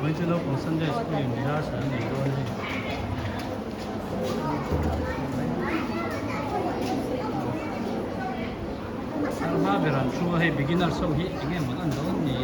Vawiin chu naupang Sunday school in rehearsal an nei dawn a ni. An hma ber an thu a hei beginners ho hi eng emaw an dawn ni.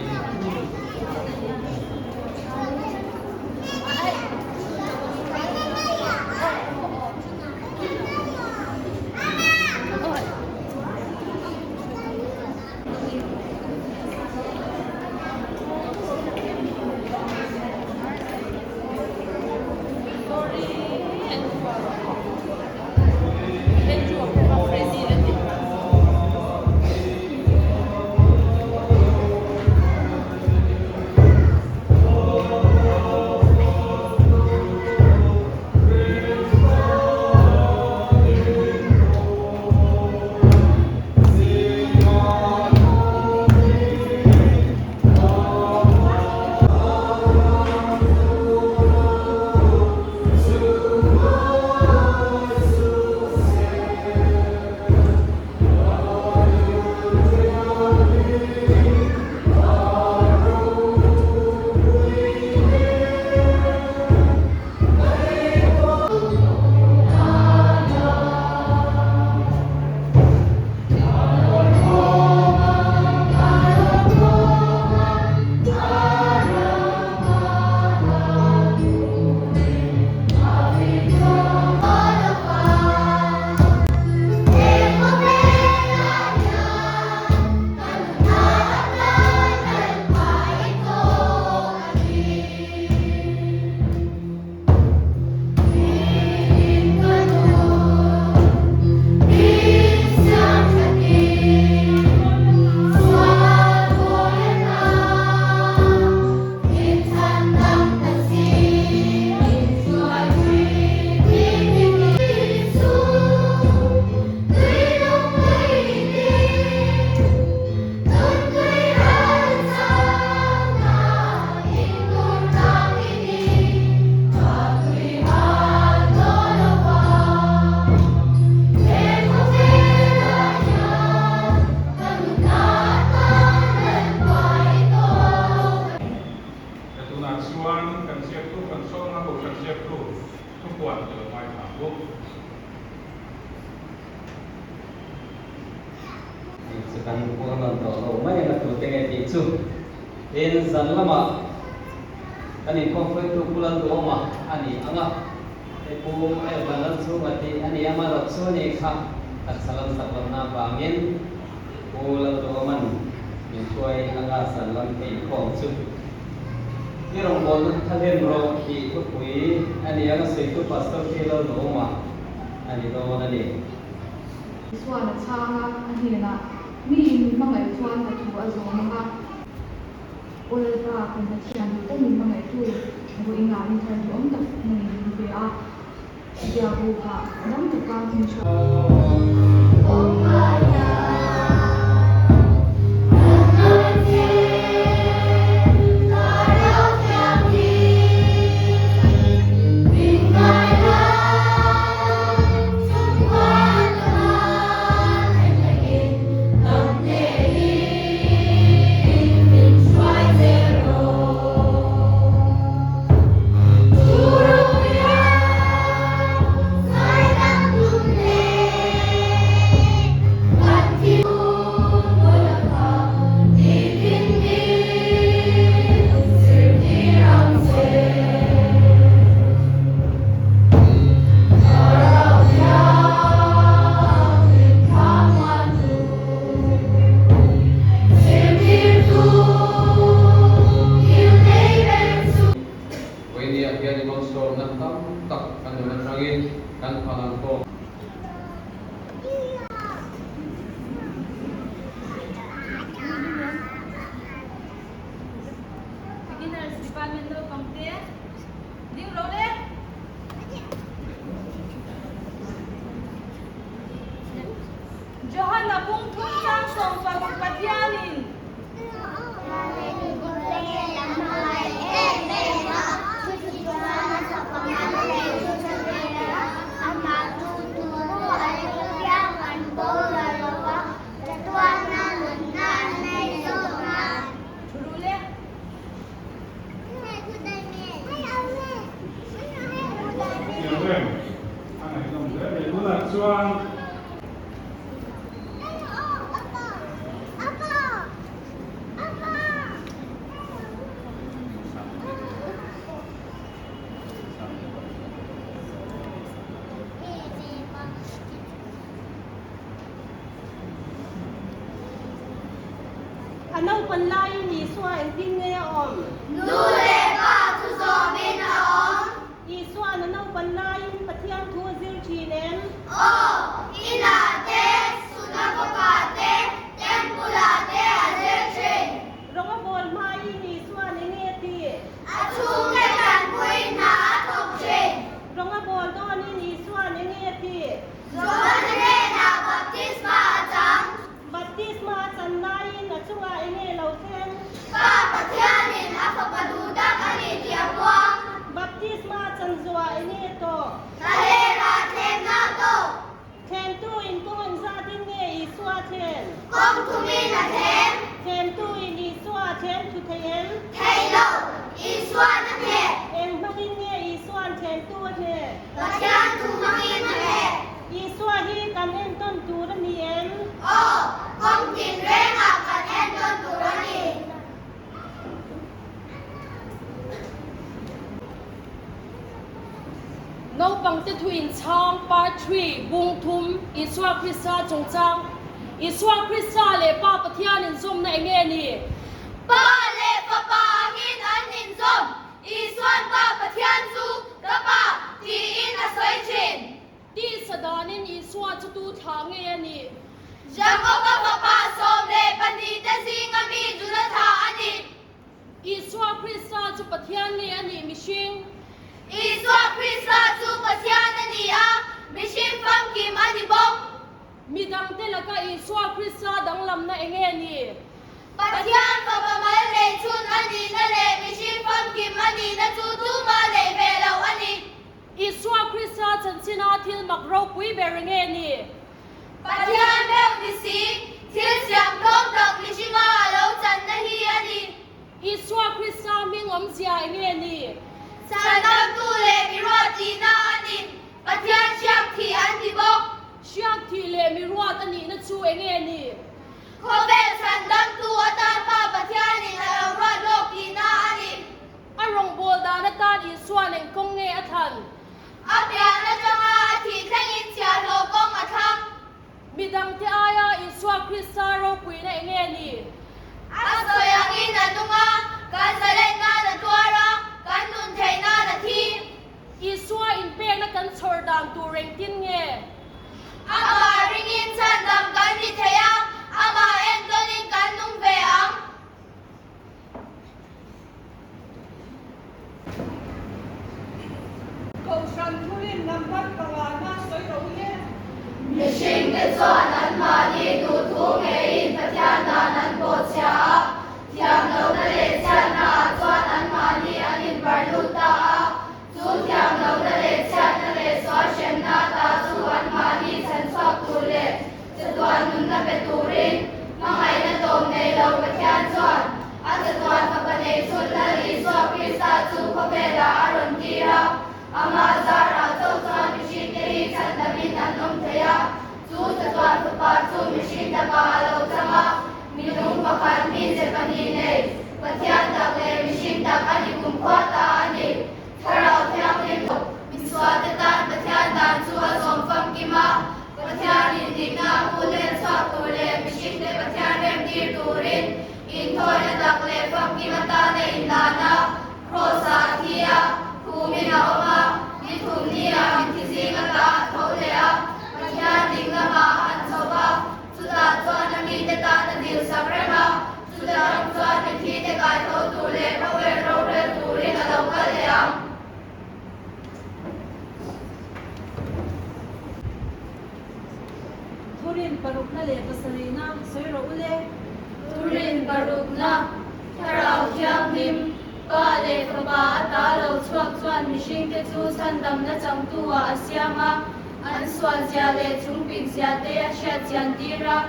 Tunah chuan kan ziaktu kan sawmna kohhran ziaktu thupuan i lo ngaithla ang u. Tih chu kan pawh nawn tawh lo mai ang a tute nge tih chu. Tin, zan lamah kan inkhawm hruaitu Pu Lalduhawma a ni ang a, hei Pu Evan Lalchhunga tih a ni a, amaherawh chu ni kha taksa lam chak lohna avangin Pu Lalduhawma'n min hruai anga zan lam ka inkhawm chu i rawngbawlna tha hlen rawh tih thupui a ni ang a, sawitu Pastor P. Lalduhawma a ni dawn a ni. Isuan a chhang a, a hnenah, Mi in mi hmangaih chuan ka thu a zawm ang a. Aw Lalpa, kan Pathian duh tak min hmangaihtu, vawiinah ni thar duhawm tak nangin min pe a, biak bukah dam taka min hruai. Vawinia hian i malsawmna tam tak kan nun atangin kan phan ang khawm. Beginners Department naupangte ding rawh le. Johana bungthum chang 16 Pathianin. Thu ru le. chuan. A naupan laiin Isua engtin nge a awm? Nu leh pa chu zawmin a awm. Isua'n a naupan laiin Pathian thu a zir thin em? Aw, inah te, sunagogue-ah te, temple-ah te a zir thin. Rawng a bawl hmaiin Isua'n enge a ti? A chhungte tanpui hna a thawk thin. Rawng a bawl dawnin Isua'n enge a ti? Johana hnenah baptisma a chang. Baptisma a chan laiin a chungah enge lo thleng? Pa Pathianin a fapa duh tak a ni tih a puang. Baptisma a chan zuah enge tawh? Thlalera thlenna tawh. Thlentu in kawng engzatin nge Isua a thlen? Kawng thumin a thleng. Thlentu in Isua a thlen thu thei em? Thei lo, Isua'n a hneh. Eng hmangin nge Isua'n thlentu a hneh? Pathian thu hmangin a hneh. Isua hi kan entawn tur a ni em? Aw, kawng tinrengah kan entawn tur a ni. Naupangte thu inchhang, Part Three, Bung Thum, Isua Krista chungchang, Isua Krista leh Pa Pathian inzawmna eng nge ni? Pa leh Fapa angin an inzawm, Isuan Pa Pathian chu ka Pa tiin a sawi thin. Tisa danin Isua chu tu thlah nge a nih? Jakoba fapa 12 te zinga mi Juda thlah a ni. Isua Krista chu Pathian nge a nih mihring? Isua Krista chu Pathian a ni a, mihring famkim a ni bawk. Midangte laka Isua Krista danglamna eng nge ni? Pathian Fapa mal neih chhun a nihna leh mihring famkim a nihna chu tumah neih ve loh a ni. Isua Krista chanchina thil mak ropui ber nge ni? Pathian meuh ni si, thil siam tlawm tak mihringa a lo channa hi a ni. Isua Krista hming awmzia eng nge ni? Chhandamtu leh mi ruat tihna a ni. Pathian hriak thih an ti bawk. Hriak thih leh mi ruat a nihna chu eng nge ni? Khawvel chhandamtu atan Pa Pathianin a lo ruat lawk tihna a ni. A rawngbâwl dan atan Isua'n eng kawng nge a thlan? A pian atanga a thih thlengin chhiahhlawh kawng a thlang. Midangte aia Isua Krista ropuina eng nge ni? A sawi angin a nung a, kan zalen nan a tuar a, kan nun theih nan a thi. Isua inpekna kan chhawr dan tur engtin nge? Amah ringin chhandam kan ni thei a, amah entawnin kan nung ve ang. Kohhran thurin number pangana sawi ro le. Mihringte chuan anmahni duhthu ngeiin Pathian dan an pawhchhia a, thiamlohna leh chhiatnaah chuan anmahni an inbarh lut ta a. Chu thiamlohna leh chhiatna leh sual hremna ata chu anmahni chhanchhuak tur leh chatuan nunna pe turin hmangaihna tawm nei lo Pathian chuan a chatuan fapa nei chhun Lal Isua Krista chu khawvelah a rawn tir a, amah zarah chauh chuan mihringte hi chhandamin an awm thei a, chu chatuan fapa chu mihring takah a lo chang a, minung pakhat mize pahnih nei, Pathian tak leh mihring tak a ni kumkhua ta a ni. Thlarau Thianghlim lo, misuate tan Pathian dan chu a zawm famkim a, Pathianin dikna a hmu len chhuak tur leh mihringte Pathian remtir turin inthawina tak leh famkim atana inlan a, Kraws-ah a thi a, khumin a awm a, ni thum niah mitthi zinga ta a tho leh a, Pathian ding lamah a han chho va, chutah chuan a mite tan a dilsak reng a, Chuta ram chuan mithite kai tho tur leh khawvel rorel turin a lo kal leh ang. Thurin parukna leh pasarihna sawi rawh u le. Thurin parukna, Thlarau Thianghlim, Pa leh Fapa ata lo chhuak chuan mihringte chu chhandamna changtu-ah a siam a, an sualzia leh chungpikzia te a hriatchian tir a.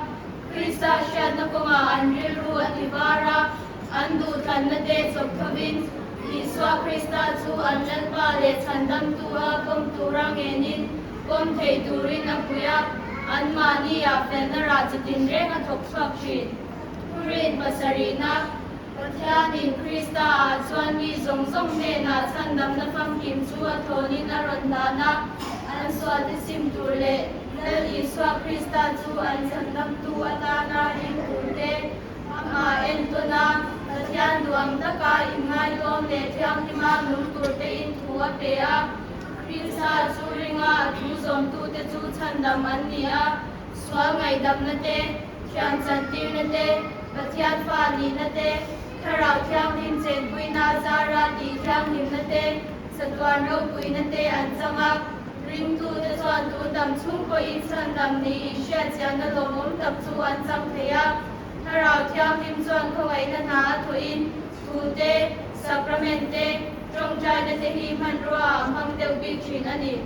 Krista hriatna kawngah an rilru a ti var a, an duhthlanna te chawp thovin, Isua Krista chu an Lalpa leh Chhandamtu a pawm tura ngenin. pawm thei turin a pui a, anmahniah felna rah chi tinreng a thawk chhuak thin. Thurin pasarihna, Pathianin Krista-ah chuan mi zawng zawng hnenah chhandamna famkim chu a thawnin a rawn hlan a, an sualte sim tur leh Lal Isua Krista chu an chhandamtu atana ring turte amah entawn a, Pathian duang taka inngaidawm leh thianghlima nung turtein thu a pe a. Krista chu ringa a thu zawmtute chu chhandam an ni a, sual ngaihdamna te, thiam chantirna te, Pathian fa nihna te, Thlarau Thianghlim chenpuina zara tih thianghlimna te, chatuan ropuina te an chang a. Ringtute chuan tun dam chhung pawhin chhandam nih inhriatchianna lawmawm tak chu an chang thei a. Thlarau Thianghlim chuan khawngaihna hna a thawhin thu te, sacrament te, tawngtaina te hi hmanrua ah a hmang deuh bik thin a ni.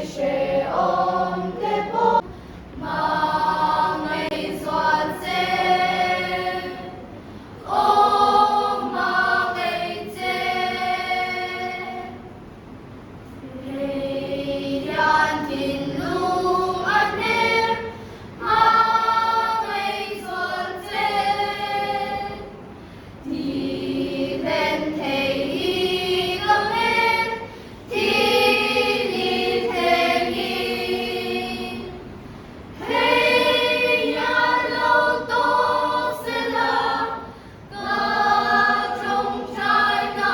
Hrehawm te pawh hmangaih zual che. Aw hmangaih che. Hei hian thinlung a hnem hmangaih zual che. Ti hlen thei hi ka hmel thi ni thlengin. Hei hian lo tawk sela ka tawngtaina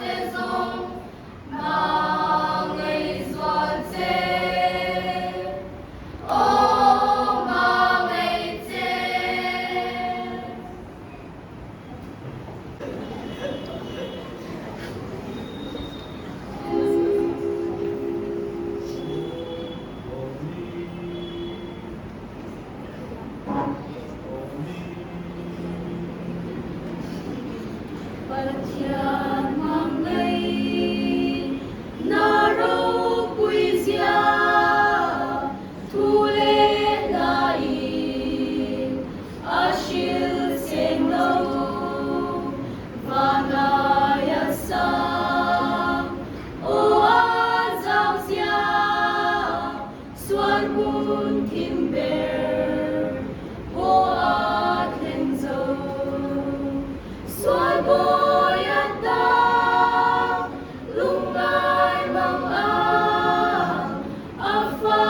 te zawng hmangaih zual che. Aw hmangaih che. Pathian hmangaih na ropui zia thu leh hlaiin A hril cheng lo vanlaia sang aw a zau zia sual hmun thim ber pawh a thleng zo. Sual bawi a tak lungngai mang ang a fa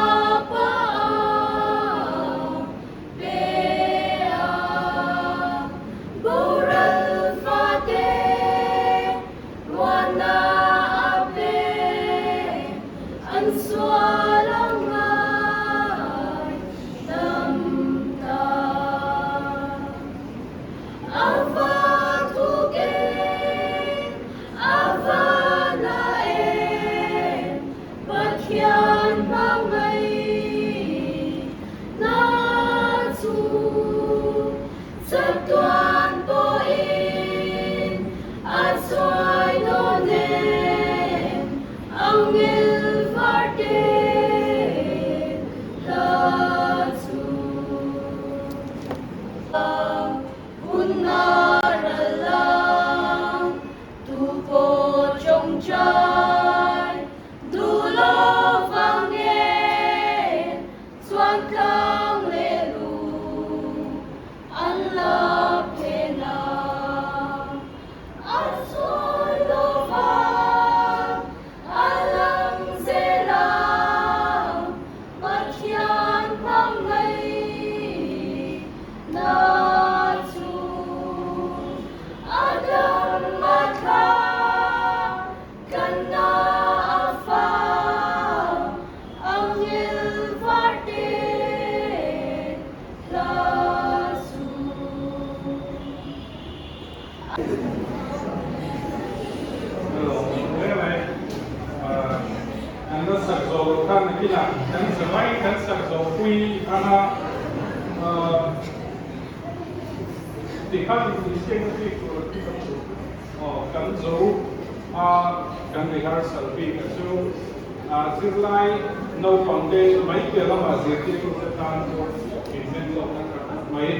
pa ang. Pe a boral fate ruahna a pe an sual ang ngai dam ta. A va thuk em, a va na em, Pathian hmangaih na chu chatuan pawhin a chuai dawn em angel varte hla chu. Hun a ral ang tu pawh tawngtai duh lo vang nge chuan tlang leh lu an la phen a, a sawi lo vang a lang zel ang Pathian hmangaih na chu a dam a thla kan na a fa angel var te hla chu. Kan la sak zawh loh khan nakinah kan za mai kan sak zawh pui anga tikhan insiakna bik tur kan zo a kan rehearsal bik a chu zirlai naupang te mai piah lamah zirtirtute tan pawh inmen lawkna tha khawp mai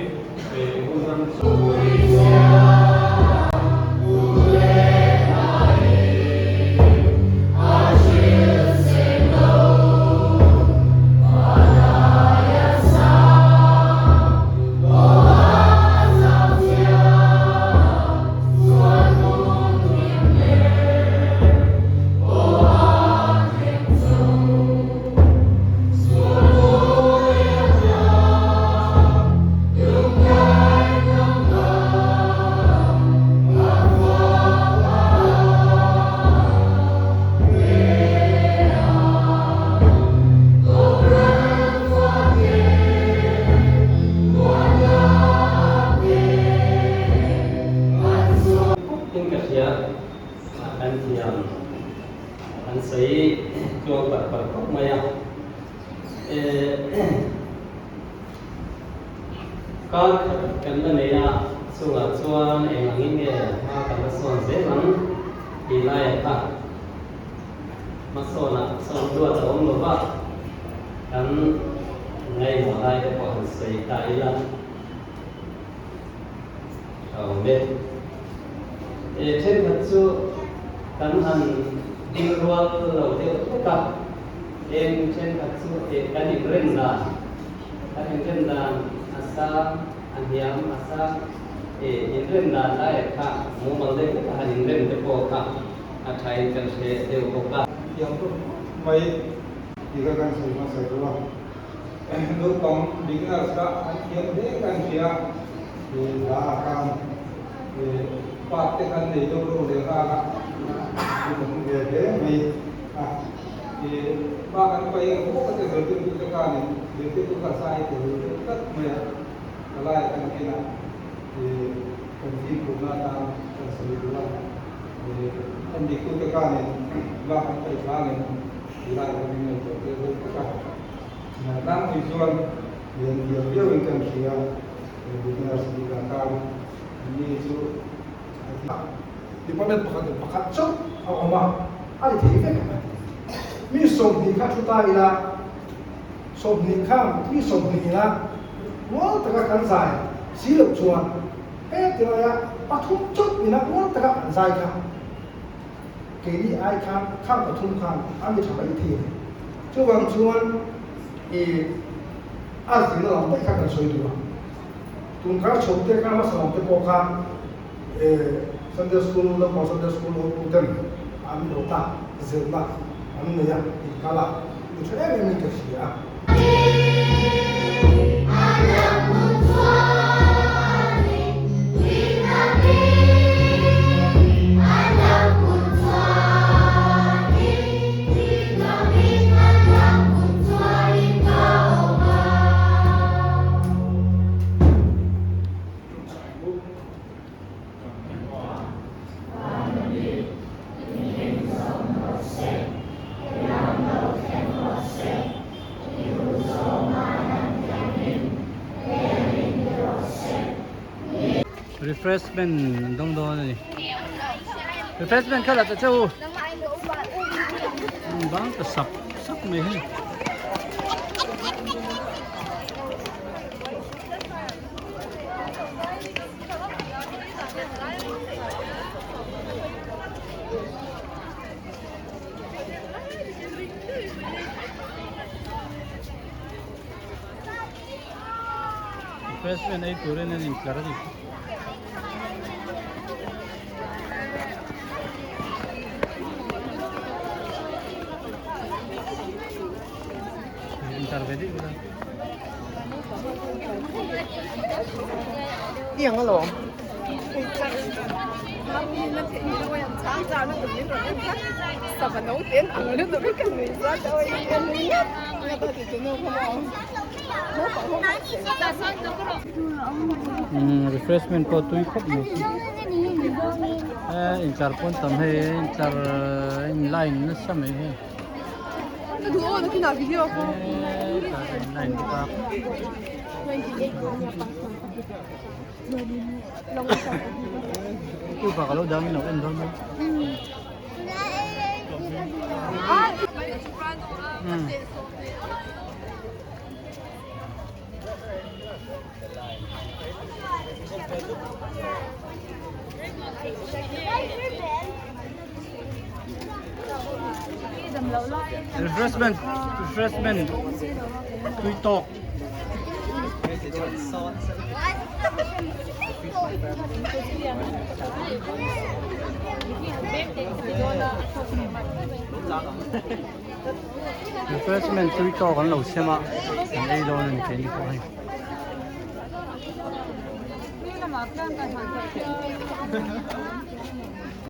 hun ram chu. Tin ka hria kan thiam an sawi tluang par par khawp mai a kar khat kan la nei a chungah chuan eng angin nge hma kan la sawn zel ang tih laiah kha. Hmasawnah sawn duat a awm lova, kan ngaihmawh lai te pawh han sawi ta ila a awm e. E thenkhat chu kan han ding rual lo deuh hlek a, eng thenkhat chu e kan inrem dan, kan inrem dan a sang, a hniam a sang, e inrem dan laiah kha mumal deuh hlek a han inrem te pawh kha a thain kan hre deuh bawk a. Thiam khawp mai tih kha kan sawi hmasa deuh a, naupang beginners kha an thiam hle kan hria e hla ah khan e part te khan nei deuh deuh leh nghal a, an awm ve hle mai a, e bak an pai ang bawk a te zirtirtu te khanin zirtirtu kha sai tel deuh tlat mai a, palai ah kan kinah e kan fimkhurna atan kan sawi duh a. An diktute khanin lak an paih hlangin tilai kha min ngaihtuah tir deuh vek a. Tlangpui chuan lian diau diauin kan hria, beginners bikah khan anni chu a thi. Department pakhat leh pakhat chauh a awm a, a ni thei vek ang a ti. Mi 20 kha thu ta ila, 20 kha mi 20 ila rual taka kan zai si loh chuan, He tilaia pathum chauh ina uar taka an zai kha keini ai khan khang pathum khan an ti tha mai thei a ni. Chuvang chuan i a zirna lam daih kha kan sawi duh a. Tunkar chho te kar hmasa lam te pawh kha Sunday School naupang Sunday School hotuten an rawt a, zirna an nei a, inkal a, i tha em em in ka hria a. Refreshment an dawng dawn a ni. Refreshment kha la ta che u. Bang ta sap sap mai hi. Refreshment ei turin an intlar a ni. Intlar ve deuh ila. Tiang alawm. Refreshment pawh tui khawp mai si intlar pawn tam hei intlar in line nasa mai hei. Line bawk a. Tu pa ka lo dang in lo en dawn mai. Refreshment refreshment tui tawk. Refreshment tui tawk an lo sem a an ei dawn a ni keini pawh hei.